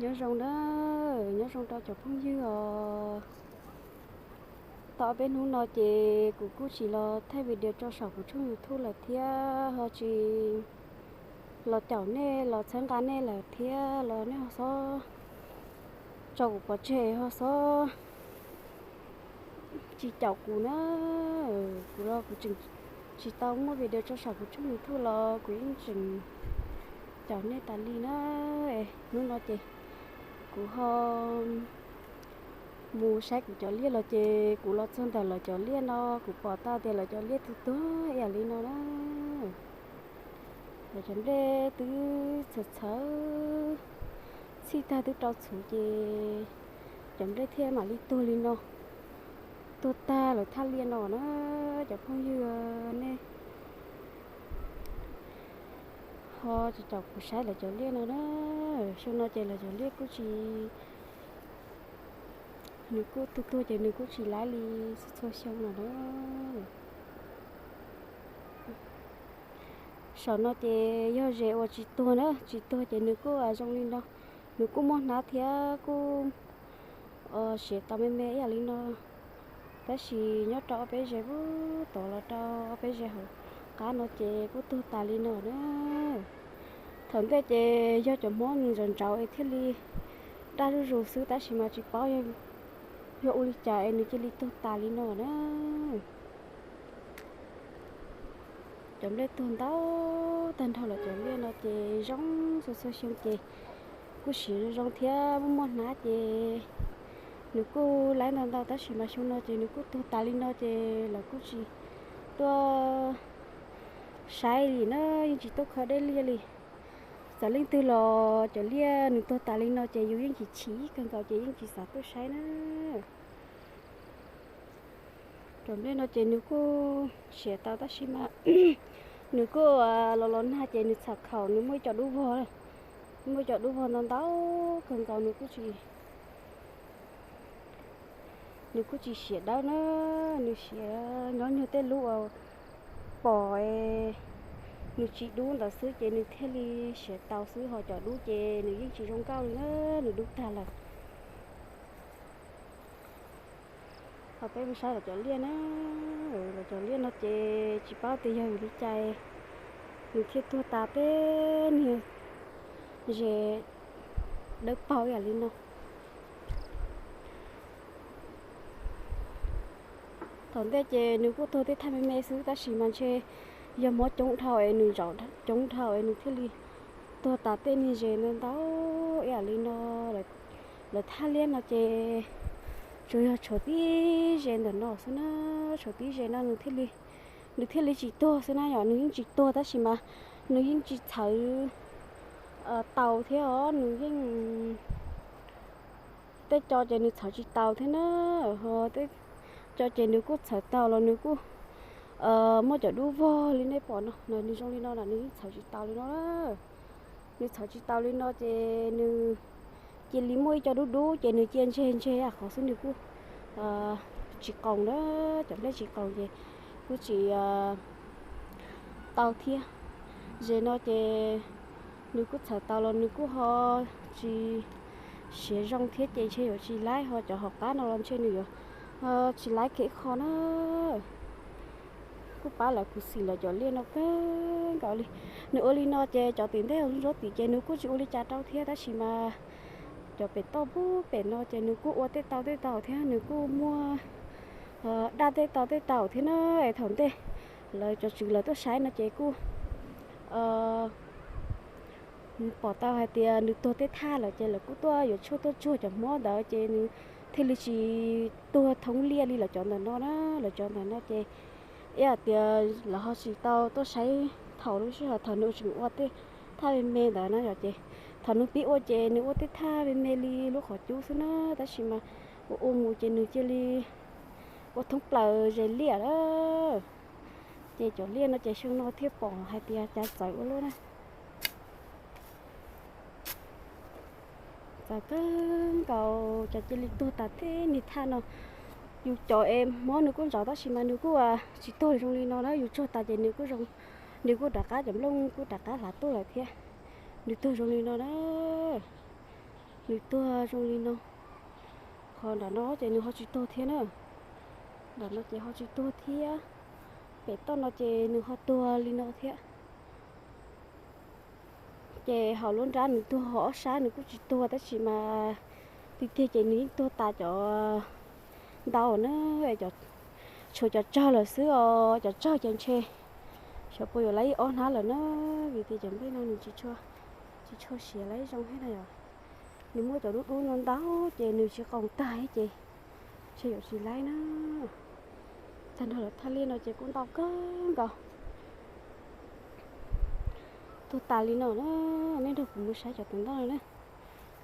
Nyob zoo na, nyob zoo rau cov phooj ywg os. Tau ob peb hnub no ces kuv kuj tsis los thaij video rau saum kuv tshooj YouTube lawm thiab ho tsis los caum nej los txhawb nqa nej lawm thiab los nej ho xob tso kuv pov tseg ho xob tsis caum kuv na. Kuv los kuv tseem tsis tau muaj video rau saum kuv tshooj YouTube los kuv yeej tseem caum nej tas li na. Hnub no ces kuv ho mus saib kuv cov liaj los ces kuv los txog ntawm lawv cov liaj no kuv pom tau tias lawv cov liaj tuag tuag ib yam li no na. Lawv cov nplej twb txhawv txhawv, txhij tag twb rau txhuv ces cov nplej thiaj mam li tuag li no, tuag tag lawm thaj liaj no na. Cov phooj ywg nej ho caum kuv saib lawv cov liaj no na. Xyoo no ces lawv cov liaj kuj tsis, nws kuj tuag tuag ces nws kuj tsis laiv li txhua txhua xyoo no na. Saum no ces yog zes uas tsis tuag na, tsis tuag ces nws kuj zoo li no, nws kuj muaj hnab thiab kuj siav tau me me ib yam li no. Tab sis nyob rau ob peb zes puag tod los rau ob peb zes hauv qab no ces kuj tuag tas li no na. Thaum ntej ces yog cov hmob nws ntsauv ntsauv es thiaj li daj zuj zus xwb, tab sis mas tsis paub yog ua li cas es nws cia li tuag tas li no na. Cov nplej tuag ntau tag nrho lawm cov liaj no ces zoo txhua txhua xyoo ces kuj siav zoo zoo thiab muaj muaj hnab ces nws kuj laiv ntau ntau, tab sis mas xyoo no ces nws kuj tuag tas li no ces lawv kuj tsis tuaj saib li na, yeej tsis tuaj kho dej liaj li. Txawm leej twg los cov liaj nws tuag tas li no ces yus yeej tsis chim kawg nkaus ces yeej tsis xav tuaj saib na. Cov nplej no ces nws kuj siav tau tab sis mas nws kuj los los nag ces nws txham khaum nws muaj ib co dub vog, muaj ib co dub vog ntau ntau kawg nkaus, nws kuj tsis, nws kuj tsis siav dawb na, nws siav nyob nyuag tej lub uas pom nws tsis dub ntawd xwb ces nws thiaj li siav tau xwb, ho cov dub ces nws yeej tsis zoo nkauj li na, nws dub tag lawm. Ho peb mus saib lawv cov liaj na, lawv cov liaj no ces tsis paub tias yog vim li cas nws thiaj tuag tas tej niag zes dawb paug ib yam li no. Thaum ntej ces nws kuj tuag tej thaj me me xwb tab sis mas ntshe yog hmob coob dhau es nws ntsauv coob dhau es nws thiaj li tuag tas tej niag zes ntau ntau ib yam li no. Lawv thaj liaj no ces tsuas yog tshuav tib zes ntawm no xwb na, tshuav tib zes no nws thiaj li, nws thiaj li tsis tuag xwb na, yog nws yeej tsis tuag tab sis mas nws yeej tsis txhawv tau thiab os, nws yeej, tej co ces nws txhawv tsis tau thiab na, ho tej co ces nws kuj txhawv tau los nws kuj muaj cov dub vog li nej pom no, nws zoo li no na, nws yeej txhawv tsis tau li no. Nws txhawv tsis tau li no ces nws cia li muaj ib co dub dub ces nws cia ntseg ntseg qhov xwb, nws kuj tsis qoos na, cov nplej tsis qoos ces kuj tsis tau thiab. Zes no ces nws kuj txhawv tau los nws kuj ho tsis siav zoo thiab ces ntshe yuav tsis laib, ho cov hauv qab no los ntshe nws yuav tsis laib kiag ib qho na. Kuj pab lawv khuv xim lawv cov liaj no kawg nkaus li. Nws ua li no ces cov tim ntej ntsuab tim ces nws kuj tsis ua li cas rau thiab tab sis mas cov pem toj pub pem no ces nws kuj ua tej tau tej tau thiab, nws kuj muaj daj tej tau tej tau thiab na. Es thaum ntej lawv cov tswv lawv tuaj saib no ces kuj pom tau hais tias nws tuag tej thaj lawm ces lawv kuj tuaj yuav tshuaj tuaj tsuag cov hmob ntawd ces nws thiaj li tsis tuag thoob liaj li lawv cov ntawm no na. Lawv cov ntawm no ces ib hais tias lawv ho tsis tau tuaj saib thaum lub sij hawm thaum nws tseem ua tej thaj me me ntawd na yom, ces thaum nws pib ua ces nws ua tej thaj me me li lub qhov cub xwb na, tab sis mas ua ua mus ces nws cia li ua thoob plaws zes liaj lawm. Ces cov liaj no ces xyoo no thiaj pom hais tias cas txawv ua luaj na. Txawv kawg nkaus, cov cia li tuag tas tej niag thaj no. Yus cov es hmob nws kuj ntsaum tab sis mas nws kuj tsis tuag zoo li no na, yus tsuag tas ces nws kuj zoo, nws kuj rov qab, cov nplooj kuj rov qab hlav tuaj lawm thiab. Nws tuag zoo li no na. Nws tuag zoo li no. Qhov nram no ces nws ho tsis tuag thiab na. Nram no ces ho tsis tuag thiab. Pem toj no ces nws ho tuag li no thiab. Ces hauv lub nrab nws tuag, hauv ob sab nws kuj tsis tuag, tab sis mas tiag tiag ces nws yeej tuag tas cov ntau na, tshuav cov tsawg lawm xwb os. Cov tsawg ces ntshe xyov puas yuav laib ib ob hnab lawm na, vim tias cov nplej no nws tsis tshua, tsis tshua siav laib zoo thiab na yom. Nws muaj cov dub dub no ntau ces nws tsis qoos tag ces ntshe yuav tsis laib na. Tag nrho lawv thaj liaj no ces kuj ntau kawg nkaus. Tuag tas li no na, nej nrog kuv mus saib cov tom ntej no na.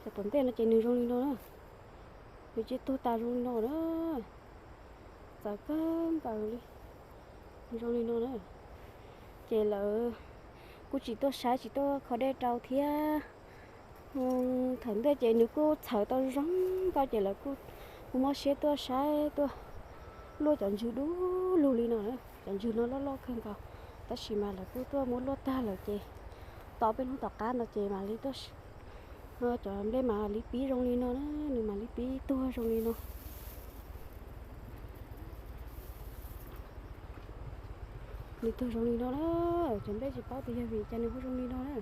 Cov tom ntej no ces nws zoo li no na. Nws cia tuag tas zoo li no na. Txawv kawg nkaus li. Nws zoo li no na. Ces lawv kuj tsis tuaj saib, tsis tuaj kho dej rau thiab. Thaum ntej ces nws kuj txhawv tau zoo nkauj ces lawv kuj mob siab tuaj saib, tuaj luaj cov ntswg dub lug li no na. Cov ntswg no loj loj kawg nkaus, tab sis mas lawv kuj tuaj muab luaj tag lawm ces tau peb hnub tom qab no ces mam li tuaj, cov nplej mam li pib zoo li no na, nws mam li pib tuag zoo li no. Nws tuag zoo li no na, cov nplej tsis paub tias yog vim cas nws ho zoo li no na.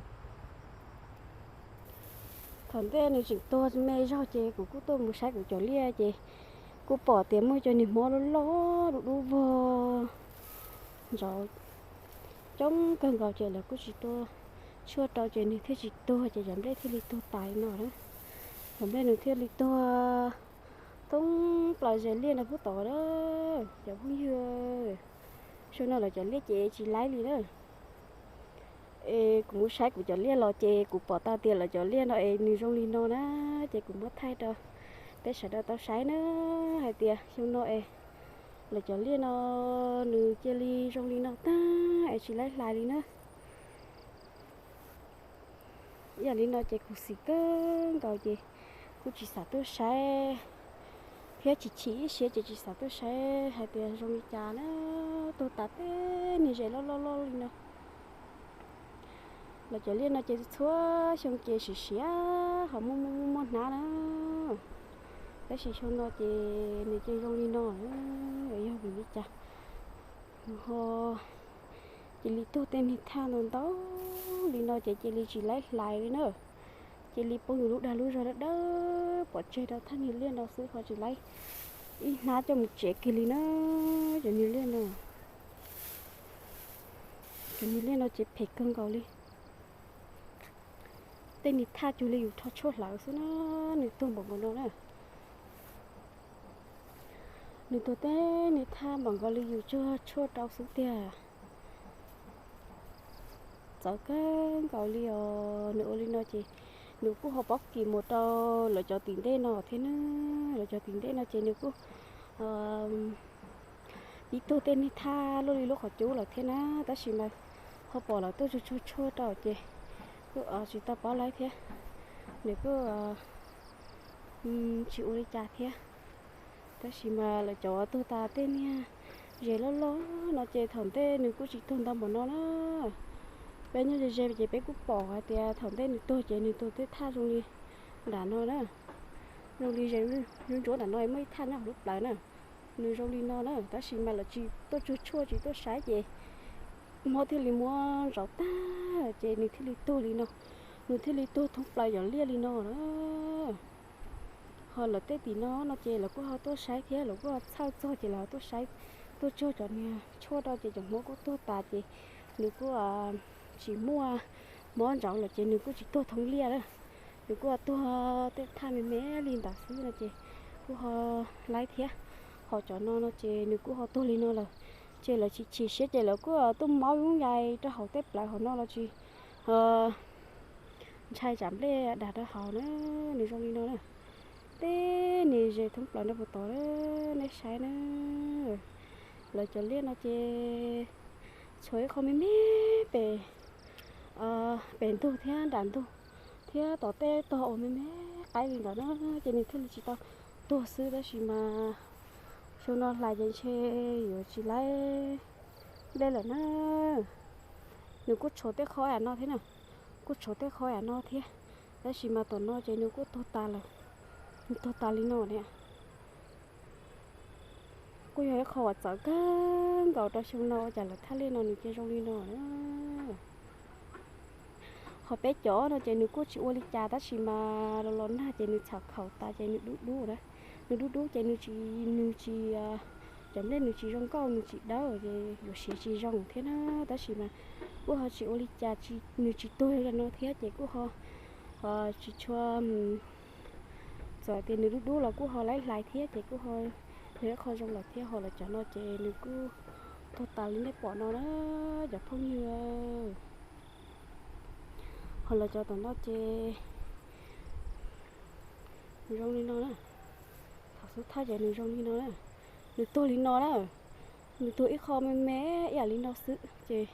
Thaum ntej nws tseem tuag me zog ces kuv kuj tuaj mus saib kuv cov liaj ces kuj pom tias muaj cov niag hmob loj loj dub dub vog ntsauv coob kawg nkaus ces lawv kuj tsis tuaj tshuaj rau ces nws thiaj tsis tuag ces cov nplej thiaj li tuag tas li no na. Cov nplej nws thiaj li tuag thoob plaws ze liaj no pub tod na. Cov phooj ywg, xyoo no lawv cov liaj ces tsis laib li na. Es kuv mus saib kuv cov liaj los ces kuv pom tau tias lawv cov liaj no es nws zoo li no na, ces kuv muab thaij rau peb sawv daws tau saib na, hais tias xyoo no es lawv cov liaj no nws cia li zoo li no tag es tsis laib hlais li na. Ib yam li no ces khuv xim kawg nkaus ces kuj tsis xav tuaj saib thiab, chim chim ib siab ces tsis xav tuaj saib hais tias zoo li cas na, tuag tas tej niag zes loj loj loj li no. Lawv cov liaj no ces txhua xyoo ces siav siav ho muaj muaj muaj hnab na, tab sis xyoo no ces nws cia zoo li no, yog vim li cas ho cia li tuag tej niag thaj ntau ntau li no ces cia li tsis laib hlais li na. Cia li poob yus lub dag lub zog dawb dawb pov tseg rau thaj niag liaj no xwb ho tsis laib ib hnab coj mus tsev kiag li na. Cov niag liaj no, cov niag liaj no ces phem kawg nkaus li. Tej niag thaj cuag li yus rho tshuaj hlawv xwb na, nws tuag npaum nkaus no na. Nws tuag tej niag thaj npaum nkaus li yus tsuag tshuaj rau xwb tiag. Txawv kawg nkaus li os. Nws ua li no ces nws kuj ho pob kis mus rau lawv cov tim ntej no thiab na. Lawv cov tim ntej no ces nws kuj pib tuag tej niag thaj luaj li lub qhov cub lawm thiab na, tab sis mas ho pom lawv tuaj tsuag tsuag tshuaj rau ces kuj tsis tau paub laib thiab. Nws kuj tsis ua li cas thiab. Tab sis mas lawv cov tuag tas tej niag zes loj loj no ces thaum ntej nws kuj tsis tuag ntau npaum no na. Peb nyob ze ze ces peb kuj pom hais tias thaum ntej nws tuag ces nws tuag tej thaj zoo li nram no na, zoo li zes ntsuab ntsuab nram no muaj ib thaj nyob hauv lub plawv na. Nws zoo li no na, tab sis mas lawv tsis tuaj tsuag tshuaj tsis tuaj saib ces mob thiaj li muab ntsaum tag ces nws thiaj li tuag li no. Nws thiaj li tuag thoob plaws cov liaj li no na. Ho lawv tej tim no no ces lawv kuj ho tuaj saib thiab, lawv kuj ho txhawj txog ces lawv ho tuaj saib, tuaj tsuag cov niag tshuaj rau ces cov hmob kuj tuag tas ces nws kuj tsis muaj mob ntsaum lawm ces nws kuj tsis tuag thoob liaj na. Nws kuj ho tuag tej thaj me me li ntawd xwb no ces kuj ho laib thiab. Ho cov no no ces nws kuj ho tuag li no lawm. Ces lawv chim chim siab ces lawv kuj tuaj maub lub yais rau hauv tej plawv hauv no los tsis ntshai tsam nplej dag rau hauv na. Nws zoo li no na. Tej niag zes thoob plaws no puas tod na, nej saib na. Lawv cov liaj no ces tshuav ib qho me me pem, pem ntug thiab nram ntug thiab tom tej tog uas me me qaib li ntawd na, ces nws thiaj li tsis tau tuag xwb, tab sis mas xyoo no hlais ces ntshe yuav tsis laib nplej lawm na. Nws kuj tshuav tej qho yam no thiab na, kuj tshuav tej qho yam no thiab. Tab sis mas tom no ces nws kuj tuag tas lawm, nws tuag tas li no niam. Kuj yog ib qho uas txawv kawg nkaus rau xyoo no ua cas lawv thaj liaj no nws cia zoo li no na. Qhov peb cov no ces nws kuj tsis ua li cas tab sis mas los los nag ces nws txham khaum tas ces nws dub dub na. Nws dub dub ces nws tsis, nws tsis, cov nplej nws tsis zoo nkauj, nws tsis dawb ces yuav siav tsis zoo thiab na. Tab sis mas kuj ho tsis ua li cas, nws tsis tuag li no thiab ces kuj ho tsis tshua, txawm tias nws dub dub los kuj ho laib hlais thiab ces kuj ho yog ib qho zoo lawm thiab. Ho lawv cov no ces nws kuj tuag tas li nej pom no na, cov phooj ywg. Ho lawv cov tom no ces nws zoo li no na. Thaum xub thawj ces nws zoo li no na. Nws tuag li no na. Nws tuag ib qho me me ib yam li no xwb ces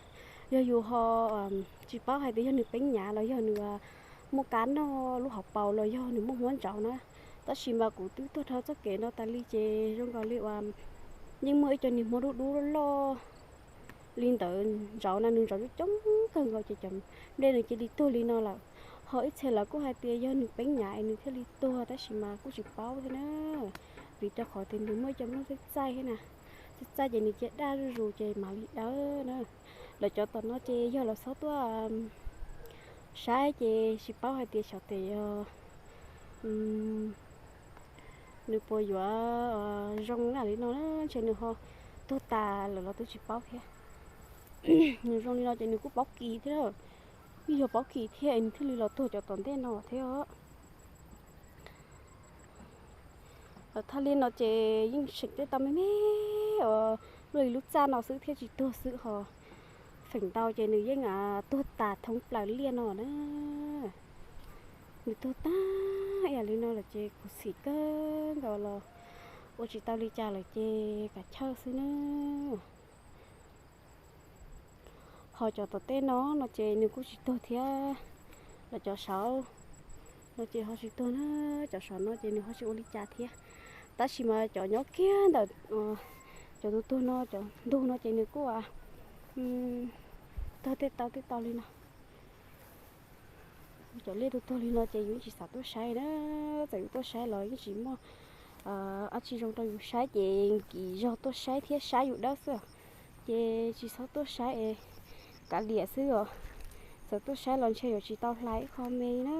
yog yus ho tsis paub hais tias yog nws peeb nyav los yog nws muaj kab noj lub hauv paus los yog nws muaj hmoov ntsauv na. Tab sis mas kuv twb tuag dhau txoj kev no tas li ces zoo nkaus li uas yeej muaj ib co niag hmoov dub dub loj loj li ntawd ntsauv na, nws ntsauv coob coob kawg nkaus ces cov nplej nws cia li tuag li no lawm. Ho ib txhia lawv kuj hais tias yog nws peeb nyav es nws thiaj li tuag tab sis mas kuj tsis paub thiab na. Vim rau qhov tias nws muaj ib co nplooj txaij txaij thiab na, txaij txaij ces nws cia daj zuj zus ces mam li dawb na. Lawv cov tom no ces yog lawv txhob tuaj saib ces tsis paub hais tias xyov tias yog nws puas yuav zoo ib yam li no na, ntshe nws ho tuag tas lawm los twb tsis paub thiab. Nws zoo li no ces nws kuj paub kis thiab, kuj yog paub kis thiab es nws thiaj li los tuag cov tom ntej no thiab os. Thaj liaj no ces yeej seem tej tau me me uas luaj li lub txaj no xwb thiaj tsis tuag xwb ho. Feem ntau ces nws yeej tuag tas thoob plaws liaj no na. Nws tuag tag ib yam li no lawm ces khuv xim kawg nkaus los ua tsis tau li cas lawm ces kav chawj xwb na. Ho cov tom tej no no ces nws kuj tsis tuag thiab. Los cov saud no ces ho tsis tuag na, cov saum no ces nws ho tsis ua li cas thiab. Tab sis mas cov nyob kiag ntawm cov tus tuag no, cov ntug no ces nws kuj tuag tej tau tej tau li no. Cov liaj tus tuag li no ces yus yeej tsis xav tuaj saib na, txawm yus tuaj saib los yeej tsis muaj dab tsi zoo rau yus saib ces kim zog tuaj saib thiab saib yus dawb xwb. Ces tsis txhob tuaj saib es kav liam xwb os. Txawm tuaj saib los ntshe yuav tsis tau hlais ib qho me na.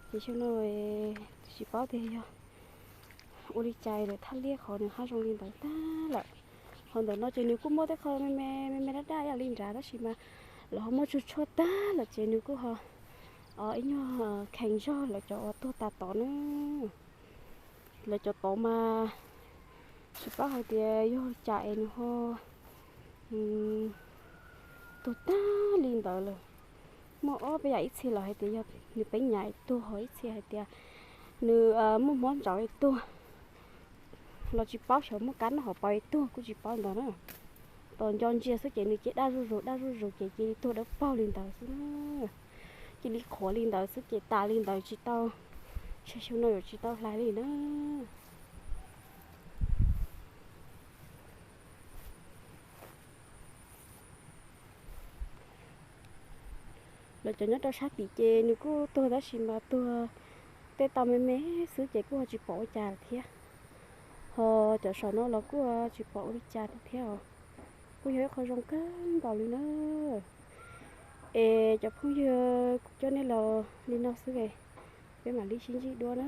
Ces xyoo no tsis paub tias yog ua li cas lawm thaj liaj qhov nws ho zoo li ntawd tag lawm. Ho ntawm no ces nws kuj muaj tej qho me me me me dab dab ib yam li nrad tab sis mas lawv ho muab tsuag tshuaj tag lawm ces nws kuj ho ib nyuag kheev zog lawv cov uas tuag tas tod na. Lawv cov tod mas tsis paub hais tias yog cas es nws ho tuag tag li ntawd lawm. Muaj ob peb yam, ib txhia lawv hais tias yog nws peeb nyav es tuag, ho ib txhia hais tias nws muaj mob ntsauv es tuag. Los tsis paub xyov muaj kab noj hauv paus es tuag kuj tsis paub ntag na. Tos nco ntsia xwb ces nws cia daj zuj zus daj zuj zus ces cia li tuag dawb paug li ntawd xwb na. Cia li qhuav li ntawd xwb ces tas li ntawd tsis tau, ntshe xyoo no yuav tsis tau hlais li na. Lawv cov nyob rau sab tid ces nws kuj tuag tab sis mas tuag tej tau me me xwb ces kuj ho tsis pom ua cas thiab. Ho cov saum no los kuj tsis pom ua li cas thiab os. Kuj yog ib qho zoo kawg nkaus li na. Es cov phooj ywg, kuv coj nej los li no xwb es peb mam li sib ntsib dua na.